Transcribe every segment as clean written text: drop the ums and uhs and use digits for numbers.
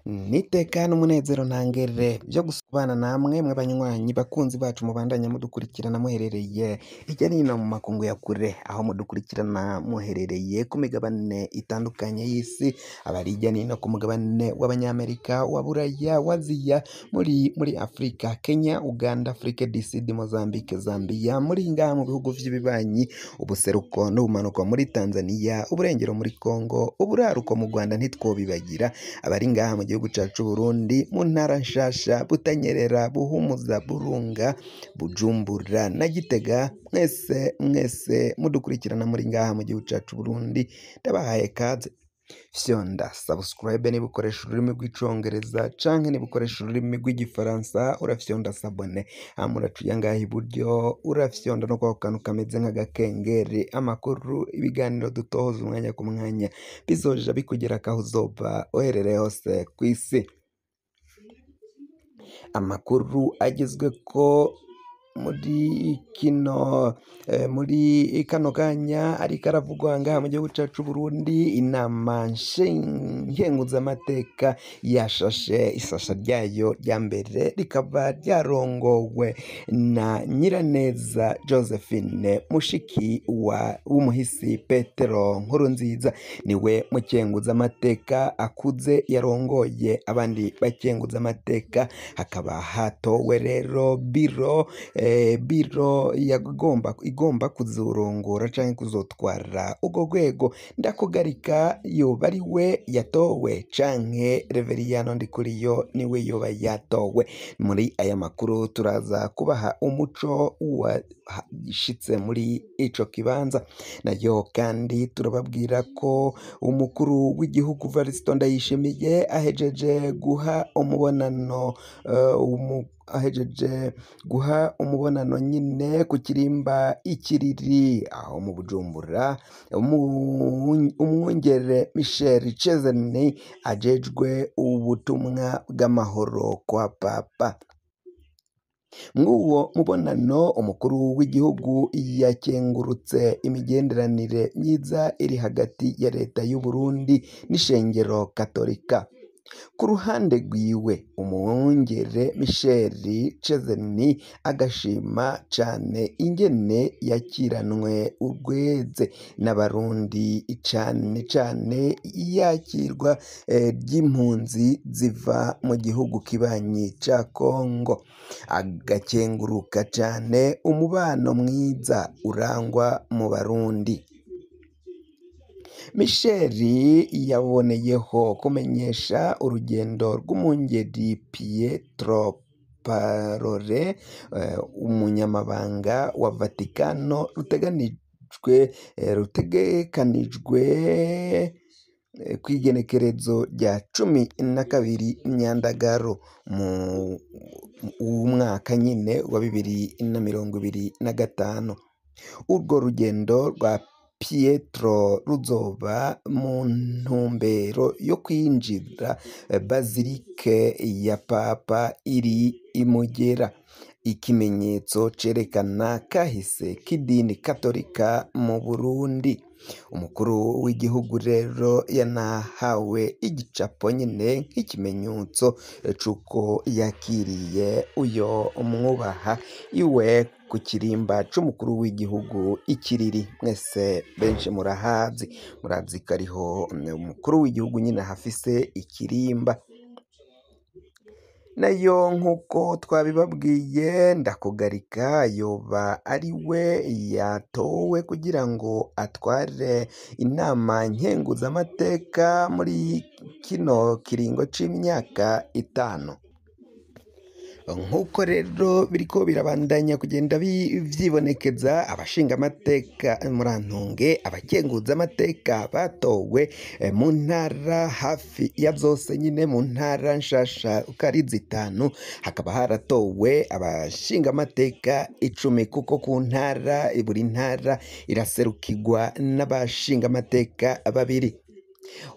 N'iteka n'umunezero ntangere vyo gusubana namwe mwe banywanyi bakunzi bacu mubandanya mudukurikirana muherereye hirya no hino mu makungu ya kure, aho mudukurikirana muherereye ku migabane itandukanye y'isi, abari hirya no hino ku mugabane w'abanyamerika, wa buraya, wa aziya, muri Afrika, Kenya, Uganda, Afrique du Sud, Mozambique, Zambia, muri ngaha mu bihugu vy'ibibanyi, ubuseruko n'ubumanuko muri Tanzania, uburengero muri Congo, uburaruko mu Rwanda ntitwobibagira, abari ngaha mu gihugu cacu Burundi mu ntara nshasha Butanyerera, Buhumuza, Burunga, Bujumbura na Gitega, mwese mwese mudukurikirana muri ngaha mu gihugu cacu Burundi, ndabahaye kaze. Fyonda subscribe niba ukoresha ururimi rw'icongereza canke niba ukoresha ururimi rw'igifaransa urafyonda s'abonner, hama uraca ngaha iburyo urafyonda no kwako kantu kameze nk'agakengeri, amakuru, ibiganiro dutohoza umwanya ku mwanya bizoja bikugerako aho uzoba uherereye hose kw'isi. Amakuru agezweko muri kino muri kano kanya ariko aravugwa ngaha mu gihugu cacu Burundi, inama nkenguzamateka yashashe isasha ryayo rya mbere rikaba ryarongowe na Nyiraneza Josephine mushiki wa w'umuhisi Petero Nkurunziza, niwe mukenguzamateka akuze yarongoye abandi bakenguzamateka, hakaba hatowe rero biro biro yagomba igomba kuzorongora canke kuzotwara urwo rwego. Ndakugarika yoba ari we yatowe canke Reveriyano Ndikuriyo niwe yoba yatowe. Muri aya makuru turaza kubaha umuco washitse muri ico kibanza, nayo kandi turababwira ko umukuru w'igihugu Varisito Ndayishimiye ahejeje guha umubonano ahejeje guha umubonano nyine ku kirimba ikiriri aho mu Bujumbura, umwungere Michel Chezeni ajejwe ubutumwa bw'amahoro kwa Papa. Mw'uwo mubonano umukuru w'igihugu yakengurutse imigenderanire myiza iri hagati ya leta y'u Burundi n'ishengero Katolika. Ku ruhande rwiwe umwungere Michel Chezeni agashima cane ingene yakiranwe urweze n'abarundi, cane cane iyakirwa ry'impunzi ziva mu gihugu kibanyi ca Congo, agakenguruka cane umubano mwiza urangwa mu Barundi. Michel yaboneyeho kumenyesha urugendo rw'umwungeri Pietro Parolin, umunyamabanga wa Vatikano, rutegekanijwe kw'igenekerezo rya 12 Myandagaro mu mwaka nyine wa 2025. Urwo rugendo rwa Pietro ruzoba mu ntumbero yo kwinjira bazilike ya Papa iri i Mugera, ikimenyetso cerekana kahise k'idini Katolika mu Burundi. Umukuru w'igihugu rero yanahawe igicapo nyine nk'ikimenyetso c'uko yakiriye uyo mwubaha iwe ku kirimba c'umukuru w'igihugu ikiriri. Mwese benshi murahazi, murazi ko ariho umukuru w'igihugu nyine ahafise ikirimba. Nayo nk'uko twabibabwiye, Ndakugarika yoba ari we yatowe kugira ngo atware inama nkenguzamateka muri kino kiringo c'imyaka 5. Nk'uko rero biriko birabandanya kugenda vyibonekeza, abashingamateka murantunge, abakenguzamateka batowe mu ntara hafi ya zose nyine mu ntara nshasha uko ari 5, hakaba haratowe abashingamateka 10, kuko ku ntara buri ntara iraserukirwa n'abashingamateka 2.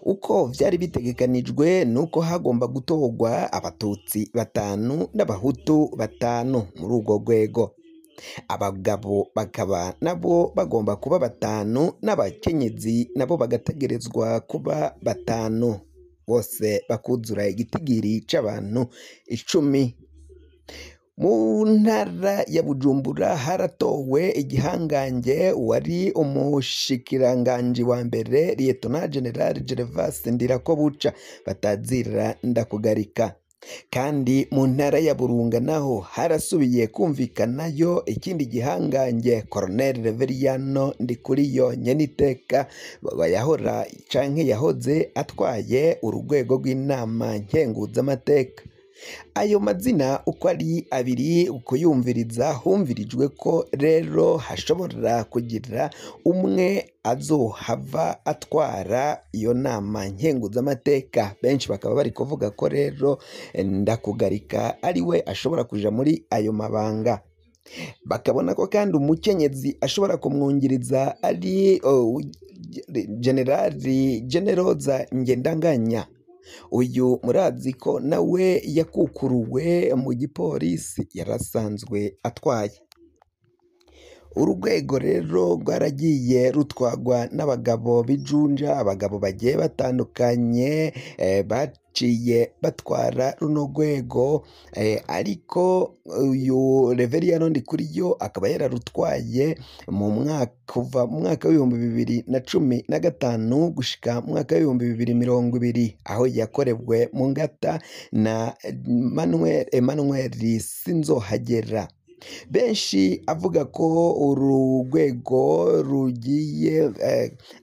Uko vyari bitegekanijwe nuko hagomba gutorwa abatutsi 5 n'abahutu 5 muri urwo rwego, abagabo bakaba nabo bagomba kuba 5 n'abakenyezi nabo bagategerezwa kuba 5. Bose bakuzura igitigiri c'abantu 10. Mu ntara ya Bujumbura haratowe igihangange wari umushikiranganji wa mbere Lieutenant General Gervais Ndirakobuca batazira Ndakugarika. Kandi mu ntara ya Burunga naho harasubiye kumvikanayo ikindi gihangange Colonel Reveriyano Ndikuriyo Nyeniteka yahora canke yahoze atwaye urugwego rw'inama nkenguzamateka. Ayo mazina uko ari abiri ukuyumviriza humvirijwe ko rero hashobora kugira umwe azohava atwara iyo nama nkenguzamateka. Benshi bakaba bari kuvuga ko rero Ndakugarika ari we ashobora kuja muri ayo mabanga. Bakabona ko kandi umukenyezi ashobora kumwungiriza ari Generali Generoza Ngendanganya. Uyu murazi ko nawe yakukuruwe mu gipolisi yarasanzwe atwaye. Urugwego rero rwaragiye rutwagwa n'abagabo b'ijunja, abagabo bagiye batandukanye baciye batwara runo rwego, ariko uyu Reveriyano Ndikuriyo akaba yararutwaye mu mwaka kuva mu mwaka w'2015 gushika mu mwaka w'2020, aho yakorewe mu ngata na Emmanuel Sinzohagera. Benshi avuga ko uru rwego rugiye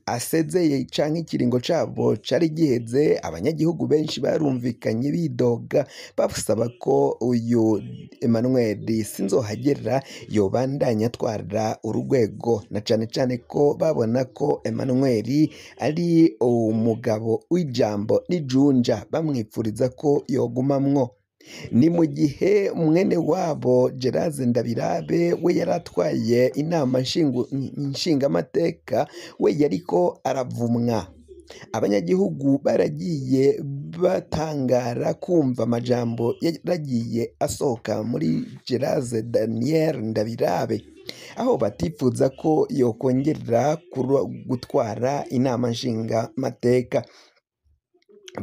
asezeye canke ikiringo cabo cari giheze. Abanyagihugu benshi barumvikanye bidoga basaba ko uyu Emmanuel Sinzohagera yobandanya atwara urugwego, na cane cane ko babona ko Emmanuel ari umugabo w'ijambo n'ijunja, bamwipfuriza ko yogumamwo. Ni mu gihe mwene wabo Gerard Ndabirabe we yaratwaye inama nshingamateka, we yariko aravumwa. Abanyagihugu baragiye batangara kumva amajambo yaragiye asohoka muri Gerard Daniel Ndabirabe, aho batifuza ko yokongera gutwara inama nshingamateka.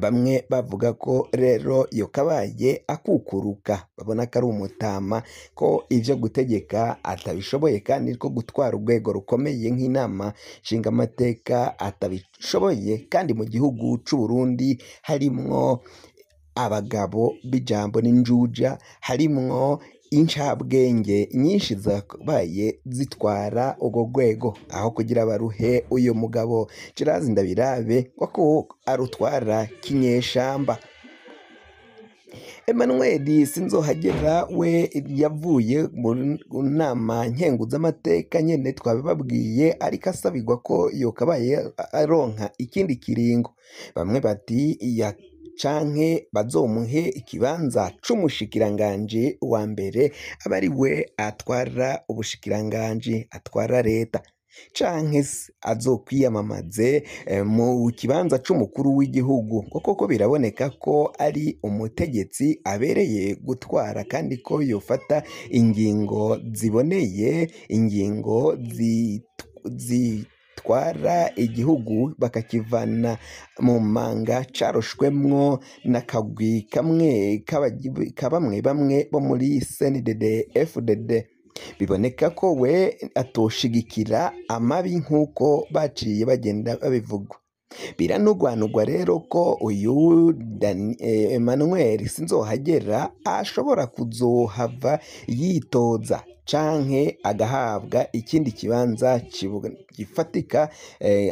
Bamwe bavuga ko rero yokabaye akukuruka, babona ko ari umutama, ko ivyo gutegeka atabishoboye kandi ko gutwara urwego rukomeye nk'inama nshingamateka atabishoboye, kandi mu gihugu c'u Burundi harimwo abagabo b'ijambo n'injuja, harimwo incabwenge nyinshi zabaye zitwara urwo rwego, aho kugira baruhe uyu mugabo Gerard Ndabirabe ko arutwara kinyeshamba. Emmanuel Sinzohagera we yavuye mu nama nkenguzamateka nyene twabibabwiye, ariko asabirwa ko yokabaye aronka ikindi kiringo. Bamwe bati ya canke bazomuhe ikibanza c'umushikiranganji wa mbere, abe ari we atwara ubushikiranganji, atwara leta, canke se azokwiyamamaze mu kibanza c'umukuru w'igihugu, koko biraboneka ko ari umutegetsi abereye gutwara kandi ko yofata ingingo ziboneye, ingingo zitwara igihugu bakakivana mu manga caroshwemwo n'akagwi kamwe ka bamwe bamwe bo muri CNDD FDD. Biboneka ko we atoshigikira amabi nk'uko baciye bagenda babivuga. Biranugwanugwa rero ko uyu Emmanuel Sinzohagera ashobora kuzohava yitoza canke agahabwa ikindi kibanza gifatika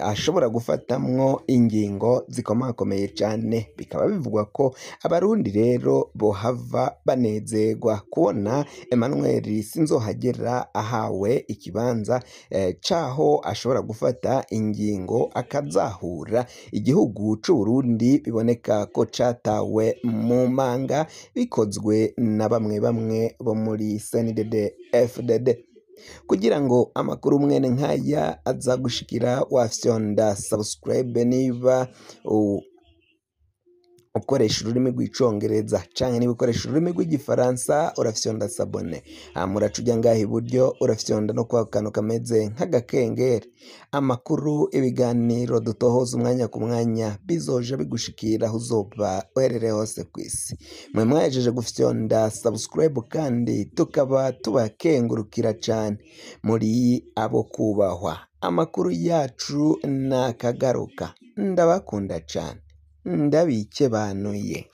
ashobora gufatamwo ingingo zikomakomeye cane. Bikaba bivugwa ko abarundi rero bohava banezerwa kubona Emmanuel Sinzohagera ahawe ikibanza caho ashobora gufata ingingo akazahura igihugu c'u Burundi, biboneka ko catawe mu manga bikozwe na bamwe bamwe bo muri CNDD FDD. Kugira ngo amakuru mwene nkaya aza gushikira, wafyonda subscribe niba Ukoresha ururimi rw'icongereza canke niba ukoresha ururimi rw'igifaransa, urafyonda s'abonner, hama uraca uja ngaha iburyo, urafyonda no kwa kantu kameze nk'agakengeri. Amakuru, ibiganiro dutohoza umwanya ku mwanya bizoja bigushikira aho uzoba uherereye hose kw'isi. Mwe mwahejeje gufyonda subscribe kandi tukaba tubakengurukira cane, muri abo kubahwa. Amakuru yacu nakagaruka, ndabakunda cane, ndabikebanuye.